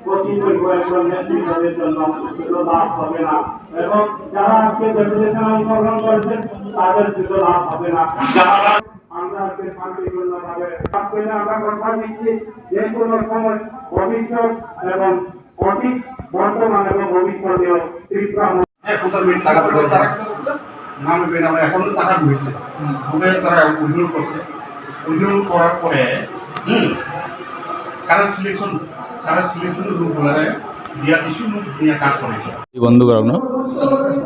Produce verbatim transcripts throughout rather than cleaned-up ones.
কঠিন পরিবারের জন্য নেতৃত্বের জন্য সুযোগ লাভ হবে না এবং যারা আজকে ডেপুটেশন অংশগ্রহণ করেছেন তাদের সুযোগ লাভ হবে না। যারা আমরা আজকে শান্তিপূর্ণভাবে থাকতে আমরা কথা দিচ্ছি যে কোনো সময় ভবিষ্যৎ এবং অতীত, বর্তমান এবং ভবিষ্যতেও ত্রিপুরা এখন তার মেয়ের টাকা পেয়ে তারা নামে বেনামে এখন টাকা ঢুকেছে। ঢুকে তারা উইথড্র করছে। উইথড্র করার পরে, হুম, কারণ সিলেকশন, কারণ সিলেকশন রূপ বলে দিয়া কিছু লোক নিয়ে কাজ করেছে। এই বন্ধ করানো,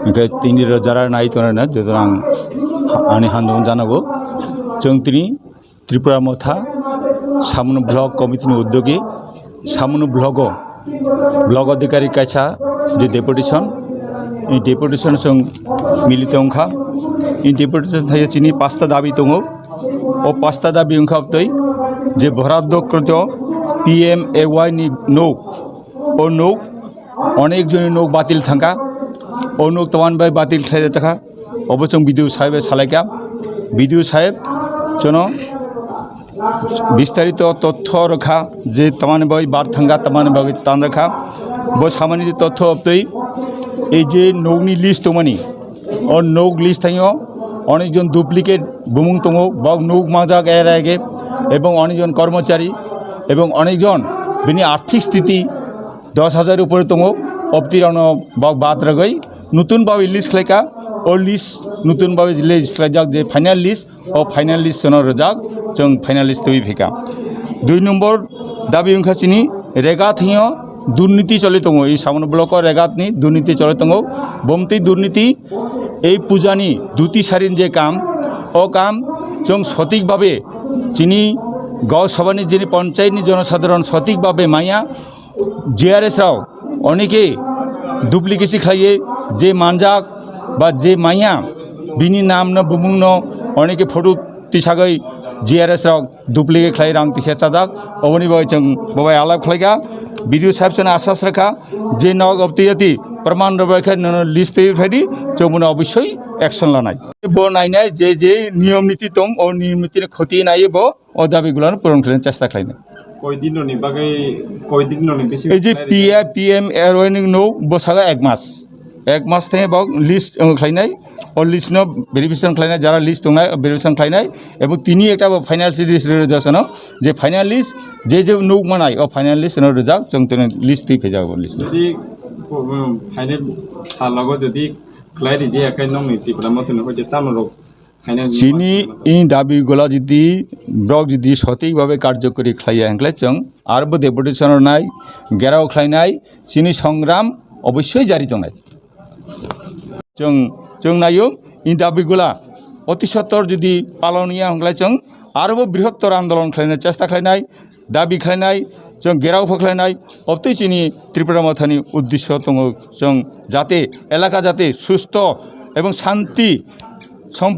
একে তিন দিন যারা নাই তো না, যত আং আনি হান যখন জানাবো, চৌত্রিশ Tripura Motha, Samunu Block Committee ni udyogi, Samunu Block o, Block Adhikari kaisa je deputation, i deputation song milito wngkha, i deputation thaio chini pasta dabi tongo, o pasta dabi wngkha twi je Bharat Dokrito P M A Y ni nok, o nok, onek joni nok batil thangkha, o nok toman bai batil khlai thangkha, Obo chwng B D O sahib bai salaikha. B D O sahib chwngno bistarito tothyo rwkha je tamani bagwi bar thangkha, tamani bagwi tan rwkha. Bo samani tothyo obtwi ei je nokni list tongmani, o nok list thaio onek jon duplicate bumung tongo, bok nok majak era age ebong onek jon kormochari ebong onek jon bini arthik sthiti dos hajar upore tongo, obtirano bok bad rwgwi nutun bawi list khlaikha, o list nutun bawi list khlaijak je final list, o final list sono rwjak, chwng final list twi phika. Dui number dabi wngkha chini rega thwngyo durniti choli tongo, i Samunu block o rega ni durniti choli tongo, bomtwi durniti ei pujani duti sarin je kam, o kam chwng sotik babe chini Gaon Sabha ni jini panchayat ni jonosadharon sotik babe maya, G R S rok oneke duplicate khlaiwi je manjak ba je manya bini namno bumungno oneke photo tisagwi G R S rok duplicate khlai rang tisa chajak oboni bagwi chwng bobai alap khlaikha. B D O sahib chwngno asas rwkha je nok obtwi yati praman rwbai khe nono list twi phaidi chwng bono obosoi action lanai. Bo nainai je je niyom niti tong o niyom niti khoti nai bo o dabi gulano puron khlaina chesta khlainai. Koi din ni bagwi, koi din ni bisi Ei je khlai P I, P M A Y ni no bwsago ek mas. Ek mas thai bok list, uh, khlainai. O list no verification khlainai, jara list tongnai, verification khlainai. Ebo tini ekta bo final list rwjak sano, je final list, je je nuk manai, o final list no rwjak, chwng tini list twi phejak o list no. Jodi, um, final salogo jodi khlai riji akai nong ni Tipra Motha ni hoite tamo rok Chini i dabi gula jodi borok jodi sotik babe karjokori khlaiya hwnkhe chwng arbo deputation rwnai, gherao khlainai, chini songram obossoi jari tongnai. Chwng, chwng naio i dabi gula oti sottor jodi paloniya hwnkhe chwng arbo brihottor andolon khlaina chesta khlainai. Dabi khlainai, chwng gherao pha khlainai, obtwi chini Tripura Mothani uddesyo tongo, chwng jate elaka jate susto ebong shanti sompurno